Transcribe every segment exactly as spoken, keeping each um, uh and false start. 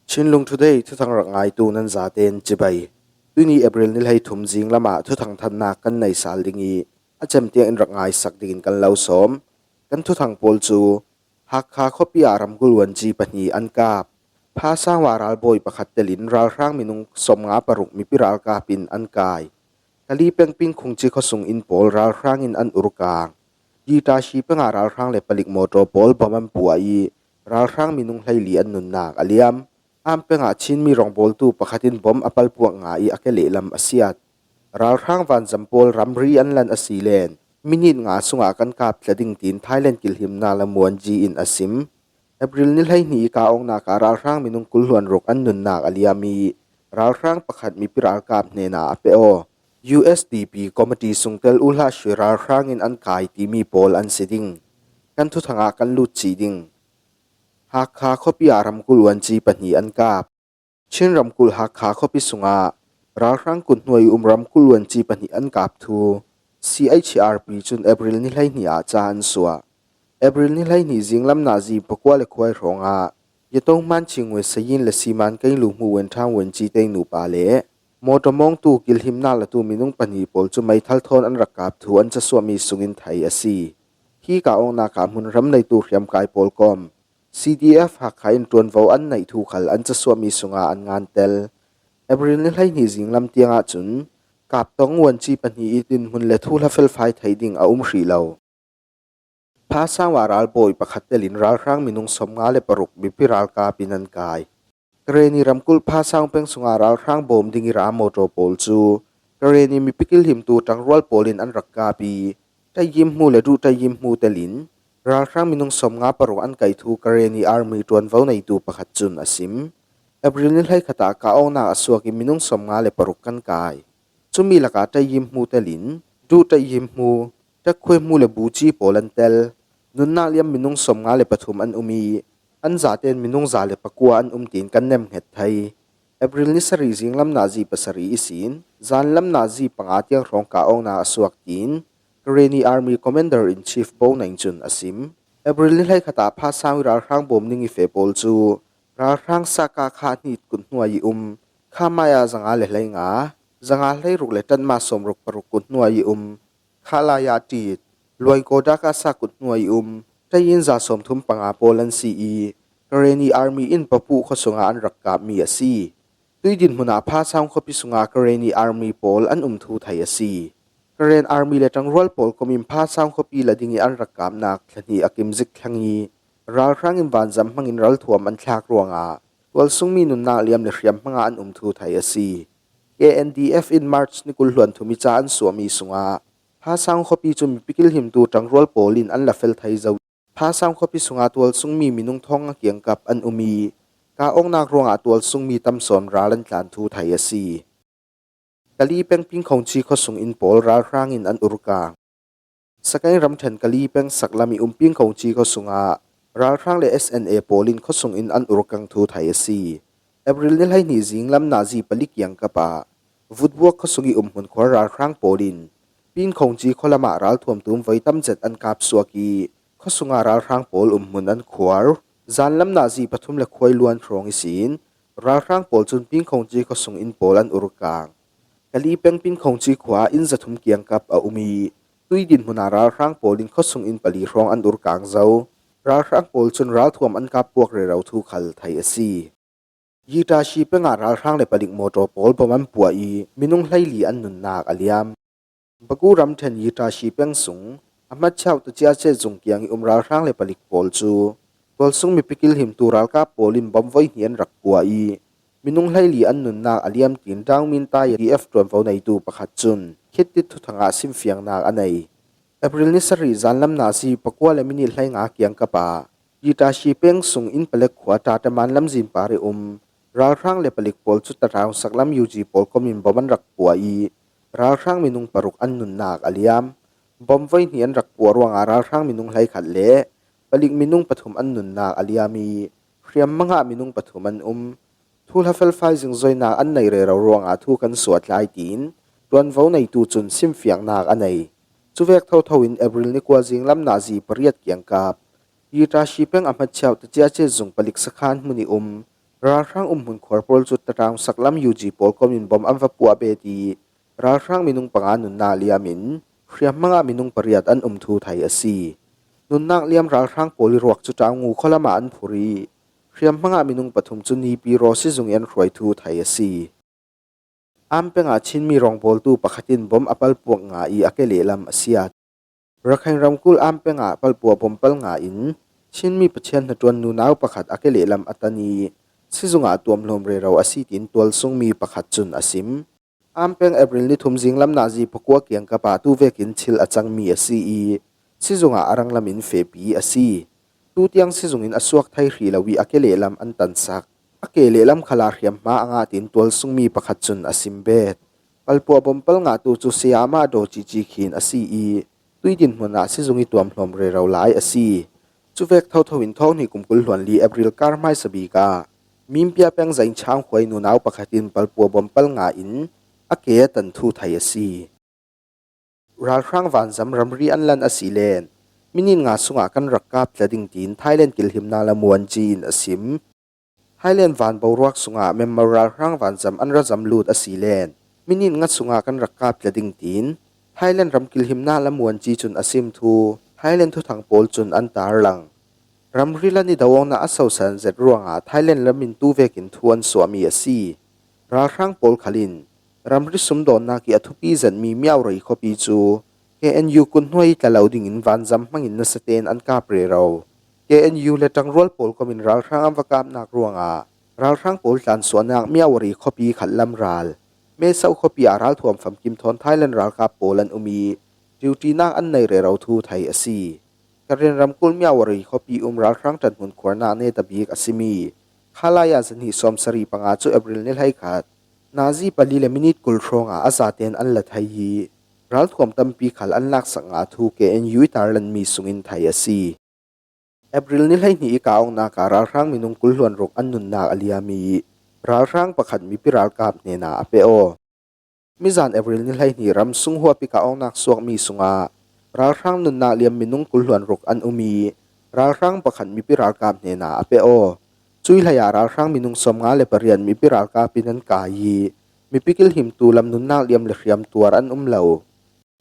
Chinlung Today thuthang rak ngaitu nan zaten cibai. Tuni April ni hleithum zing lamah thuthang thannak kan nei sal ding i, a cem tiang in rak ngaisak dingin kan lo sawm. Kan thuthang pawl cu Hakha khuapi ah ramkulh uanci pahnih an kap. Phasang ah ralbawi pakhat telin ralhrang minung sawmnga paruk mipi ralkap in an kai. Kali peng Pingkhungci khuasung inn pawl ralhrang in an urkang. Yitashi peng ah ralhrang le palik mawtaw pawl bom an puah i, ralhrang minung hleili an nunnak a liam. Am peng ah Chinmi rawngbawltu pakhat in bom a palpuak nga i a ke lehlam a siat. Ralhrang vanzam pawl ramri an lan a si len minit nga sungah kan kap tla ding tiin Thailand kilhimnak le muanzi in a sim. April ni hleihnih i kah awknak ah ralhrang minung kul hluan ruk an nunnak a liam i, ralhrang pakhat mipi ralkap hnenah a pe aw. U S D P committee sungtel Ulhah Shwe ralhrang in an kai timi pawl an si ding. Kan thuthang ah kan lut cih ding. Hakha khuapi ah ramkulh uanci pahnih an kap. Chin ramkulh Hakha khuapi sungah ralhrang kut hnuai i um ramkulh uanci pahnih an kap thu C H R P cun April ni hleihnih ah ca an suah. April ni hleihnih zinglam nazi pakua le khuai hrawngah Yatohman Chingwe Sayin le Siman Kei Luhmu Wenthang Wenci Tei nupa le mawtaw mawngtu kilhimnak latu minung pahnih pawl cu meithal thawn an rak kap thu an casuahmi sungin thei a si. Hi kah awknak ah hmunhram neitu hriamkai pawl kawm C D F Hakha in ṭuanvo an neih thu khal an casuahmi sungah an ngantel. April ni hleihnih zinglam tiang ahcun kap tong uanci pahnih i dinhmun le thuhla felfai theih ding a um hrih lo. Phasang ah ralbawi pakhat telin ralhrang minung sawmnga le paruk mipi ralkap in an kai. Karenni ramkulh Phasang peng sungah ralhrang bawm ding i ra mawtaw pawl cu Karenni mipi kilhimtu ṭangrual pawl in an rak kap i, ṭaiyim hmu le duh ṭaiyim hmu telin ralhrang minung sawmnga paruk an kai thu Karenni Army ṭuanvo neitu pakhat cun a sim. April ni hleikhat ah kah awknak a suak i minung sawmnga le paruk kan kai. Cumi lakah ṭaiyim hmu telin duh ṭaiyim hmu, ṭakkhuai hmu le buci pawl an tel. Nunnak liam minung sawmnga le pathum an um i, an zaten minung za le pakua an um tiin kan nemhnget thei. April ni sarih zinglam nazi pasarih ihsin zanlam nazi panga tiang hrawng kah awknak a suak tiin Karenni Army Commander in Chief Bo Neng cun a sim. April ni hleikhat ah Phasang i ralhrang bawm ding i feh pawl cu ralhrang Saka Kha Hnit kut hnuai i um, Kha Maya zanga le hleinga, zanga hleiruk le Tanma sawmruk paruk kut hnuai i um, Kha Laya Tit, Luai Koda Kasa kut hnuai i um, ṭain za sawmthum panga pawl an si i, Karenni Army in Papu khuasungah an rak kapmi a si. Tui dinhmun ah Phasang khuapi sungah Karenni Army pawl an um thu thei a si. Karen Army le ṭangrual pawl kom in Phasang khuapi la ding i an rak kapnak thla hnih a kim zik thlang i, ralhrang in vanzam hmangin ralthuam an thlak ruangah tualsungmi nunnak liam le hriam hmangah an um thu thei a si. K N D F in March ni kul hluan thum i ca an suahmi sungah Phasang khuapi cu mipi kilhimtu ṭangrual pawl in an la fel thei zo. Phasang khuapi sungah tualsungmi minung thong a kiangkap an um i, kah awknak ruangah tualsungmi tam sawn ral an tlan thu thei a si. Kali peng Pingkhongci khuasung in pawl ralhrang in an urkang. Sakain ramṭhen Kali peng saklam i um Pingkhongci khuasungah ralhrang le S N A pawl in khuasung in an urkang thu thei a si. April ni hleihnih zinglam nazi pali kiangkap ah Vutbuak khuasung i umhmun khuar ralhrang pawl in Pingkhongci khualam ah ralthuam tum voi tamzet an kap suak i, khuasungah ralhrang pawl umhmun an khuar. Zanlam nazi pathum le khuai luan hrawng ihsin ralhrang pawl cun Pingkhongci khuasung in pawl an urkang. Kali peng Pingkhongci khua ah inn zathum kiangkap a um i, tui dinhmun ah ralhrang pawl in khuasung in pali hrawng an urkang zo. Ralhrang pawl cun ralthuam an kap puak rero thu khal thei a si. Yitashi peng ah ralhrang le palik mawtaw pawl bom an puah i, minung hleili an nunnak a liam. Baku ramṭhen Yitashi peng sung a hmatchiauh tacia cet zung kiang i um ralhrang le palik pawl cu tualsung mipi kilhimtu ralkap pawl in bom voi hnih an rak puah i, minung hleili an nunnak a liam tiin Daungmin Taya D F ṭuanvo neitu pakhat cun khittit thuthang ah simfiangnak a nei. April ni sarih zanlam nazi pakua le minit hleinga kiangkap ah Yitashi peng sung in palek khua Tataman lamzin par i um ralhrang le palik pawl cu Tataung saklam U G pawl kom in bom an rak puah i, ralhrang minung paruk an nunnak a liam. Bom voi hnih an rak puah ruangah ralhrang minung hleikhat le palik minung pathum an nunnak a liam i, hriam mangah minung pathum an um. Thuhla felfai zingzoinak an nei rero ruangah thu kan suahtlai tiin ṭuanvo neitu cun simfiangnak a nei. Cuvek thotho in April ni kua zinglam nazi pariat kiangkap Yitashi peng a hmatchiauh tacia cet zung palik sakhan hmun i um Ralhrang umhmun khuar pawl cu Tataung saklam U G pawl komin bom an va puah bet i ralhrang minung panga nunnak liamin hriamhmangah minung pariat an um thu thei a si. Nunnak liam ralhrang pawl i ruak cu Taungu khualam ah an phurh i hriamhmangah minung pathum cu Nipi raw sizung i an hruai thu thei a si. Ampeng ah Chinmi rawngbawltu pakhat in bom a palpuak nga i a ke lehlam a siat. Rakhine ramkulh Ampeng ah palpuak bom pal nga in Chinmi Pathian hnaṭuan nunau pakhat a ke lehlam a tan i sizung ah tuamhlawm rero a si tiin tualsungmi pakhat cun a sim. Ampeng April ni thum zinglam nazi pakua kiangkap ah tu vekin thil a cangmi a si i sizungah a ranglam in fehpi a si. Tutiang sizung in a suak thei hrih lo i a ke lehlam an tansak. A ke lehlam khal ah hriamhma a ngah tiin tualsungmi pakhat cun a sim bet. Palpuak bom pal ngahtu cu Sayama Dawci Ci khin a si i tui dinhmun ah sizung i tuamhlawm rero lai a si. Cuvek thotho in thawng hnih kum kul hluan li April kar hmaisa bik ah Minpia peng Zainchang khuai nunau pakhat in palpuak bom pal nga in a ke a tan thu thei a si. Ralhrang vanzam ramri an lan a si len minit nga sungah kan rak kap tla ding tiin Thailand kilhimnak lamuan G in a sim. Thailand van boruak sungah Myanmar ralhrang vanzam an ra zam lut a si len minit nga sungah kan rak kap tla ding tiin Thailand ram kilhimnak lamuan G cun a sim thu Thailand thuthang pawl cun an tarlang. Ramri lan i do awknak a sosan zet ruangah Thailand lam in tu vekin thu an suahmi a si. Ralhrang pawl khal in ramri sumdawnnak i a thupi zetmi Myaw rei khuapi cu K N U kut hnuai i tla lo dingin vanzam hmangin nasa tein an kap rero. K N U le ṭangrual pawl komin ralhrang an va kapnak ruangah ralhrang pawl tlansuahnak Myaw rei khuapi khat lam ral Meso khuapi ah ralthuam famkim thawn Thailand ralkap pawl an um i duty nak an nei rero thu thei a si. Karen ramkulh Myaw rei khuapi um ralhrang ṭanhmun khuarnak neta bik a simi Khalaya zahnih sawmsarih panga cu April ni hleikhat nazi pali le minit kul hrawngah a zatein an la thei i ralthuam tampi khal an laksak nga thu K N U i tarlanmi sungin thei a si. April ni hleihnih i kah awknak ah ralhrang minung kul hluan ruk an nunnak a liam i ralhrang pakhat mipi ralkap hnenah a pe aw. Mizan April ni hleihnih ram sung huap i kah awknak suakmi sungah ralhrang nunnak liam minung kul hluan ruk an um i ralhrang pakhat mipi ralkap hnenah a pe aw. Cui hleiah ralhrang minung sawmnga le pariat mipi ralkap in an kai i mipi kilhimtu lam nunnak liam le hriam tuar an um lo.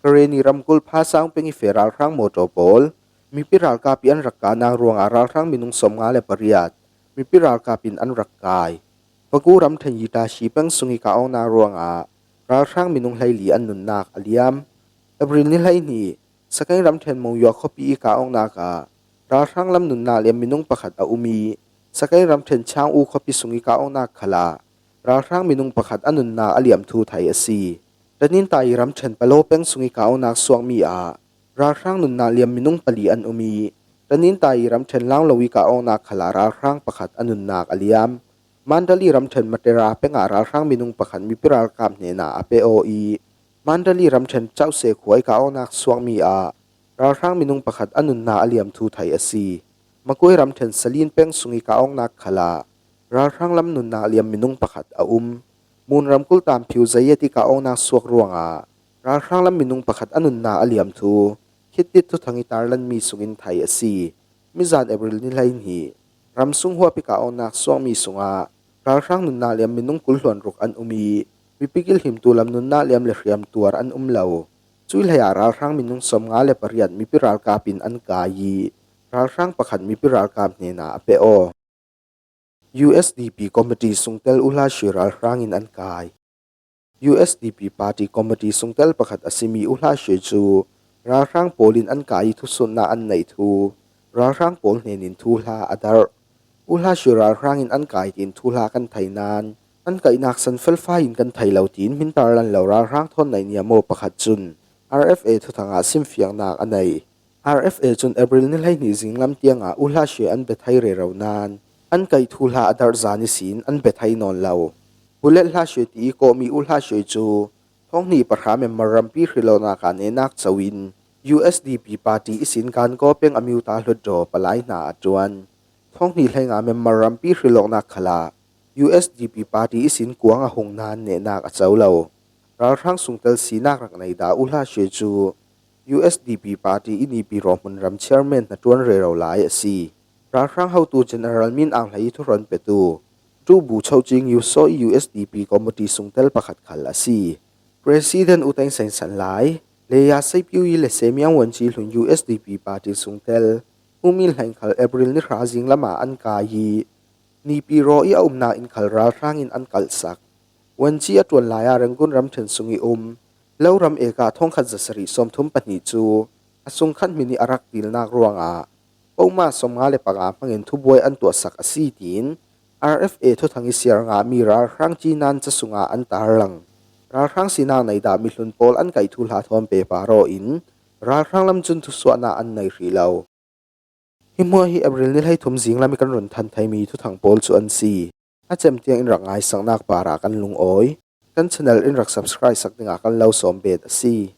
Karenni ramkulh Phasang peng i feh ralhrang mawṭaw pawl mipi ralkap i an rak kahnak ruangah ralhrang minung sawmnga le pariat mipi ralkap in an rak kai. Pagu ramṭhen i Tashi peng sung i kah awknak ruangah ralhrang minung hleili an nunnak a liam. April ni hleihnih Sakaing ramṭhen Monywa khuapi i kah awknak ah ralhrang lam nunnak liam minung pakhat a um i Sakaing ramṭhen Chang U khuapi sung i kah awknak khal ah ralhrang minung pakhat a nunnak a liam thu thei a si. Tanintai ramṭhen Palo peng sung i kah awknak suakmi ah ralhrang nunnak liam minung pali an um i Tanintai ramṭhen Langlo i kah awknak khal ah ralhrang pakhat a nunnak a liam. Mandali ramṭhen Matera peng ah ralhrang minung pakhat mipi ralkap hnenah a pe aw i Mandali ramṭhen Chause khua i kah awknak suakmi ah ralhrang minung pakhat a nunnak a liam thu thei a si. Magwe ramṭhen Salin peng sung i kah awknak khal ah ralhrang lam nunnak liam minung pakhat a um. Mun ramkulh Tamphiu Zayat i kah awknak suak ruangah ralhrang lam minung pakhat a nunnak a liam thu Khittit thuthang i tarlanmi sungin thei a si. Mizan April ni hleihnih ram sung huap i kah awknak suakmi sungah ralhrang nunnak liam minung kul hluan ruk an um i mipi kilhimtu lam nunnak liam le hriam tuar an um lo. Cui hleiah ralhrang minung sawmnga le pariat mipi ralkap in an kai i ralhrang pakhat mipi ralkap hnenah a pe aw. U S D P committee sungtel Uhla Shwe ralhrang in an kai. U S D P party committee sungtel pakhat a simi Uhla Shwe cu ralhrang pawl in an kai i thusuhnak an neih thu ralhrang pawl hnen in thuhla a darh. Uhla Shwe ralhrang in an kai tiin thuhla kan thei nain an kaihnak san felfai in kan thei lo tiin hmin tarlan lo ralhrang thawn naihniam aw pakhat cun R F A thuthang ah simfiangnak a nei. R F A cun April ni hleihnih zinglam tiangah Uhla Shwe an bia thei rero nain an kaih thuhla a darh zan ihsin an bia thei nawn lo. Bullet Hla Shwe ti i kawhmi Uhla Shwe cu thawng hnih pahra Myanmar rampi hrilawknak ah nehnak co in U S D P party ihsin Gangaw peng Amyotha Hluttaw palai hna a ṭuan. Thawng hnih hleinga Myanmar rampi hrilawknak khal ah U S D P party ihsin kuang a hung nain nehnak a co lo. Ralhrang sungtel sinak rak nei dah Uhla Shwe cu U S D P party i Nipi rawhmun ram chairman hnaṭuan rero lai a si. Ralhrang hotu General Min Aung Hlaing i thuhrawn petu Tubu Choching Yuso USDP committee sungtel pakhat khal a si. President U Thein Sein San Lai, Leya Seipiu i le Semiang Wanchi hlun USDP party sungtel, U Min Hlaing khal April ni hra zing lama an kai i, Nipi Raw i a umna in khal ralhrangin an kalhsak. Wanchi a tuan lai a Rangoon ramthen sung i um, lo ram eka thongkhat zasari sawmthum pahnih cu a sungkhat hmin i a rak tilnak ruangah poma sawmnga le panga hmangin thubuai an tuahsak a si, tiin RFA thuthang i siar ngahmi ralhrang cinan ca sungah an tarlang. Ralhrang sinak neidah mihlun pawl an kaih thu hla thawn pehpar aw in ralhrang lam cun thusuahnak an nei hrih lo. Hi hmuah hi April ni hleithum zing lam i kan run than theimi thuthang pawl cu an si. A cem tiang in rak ngaisaknak parah kan lungawi. Kan channel in rak subscribe sak dingah kan lo sawm bet a si.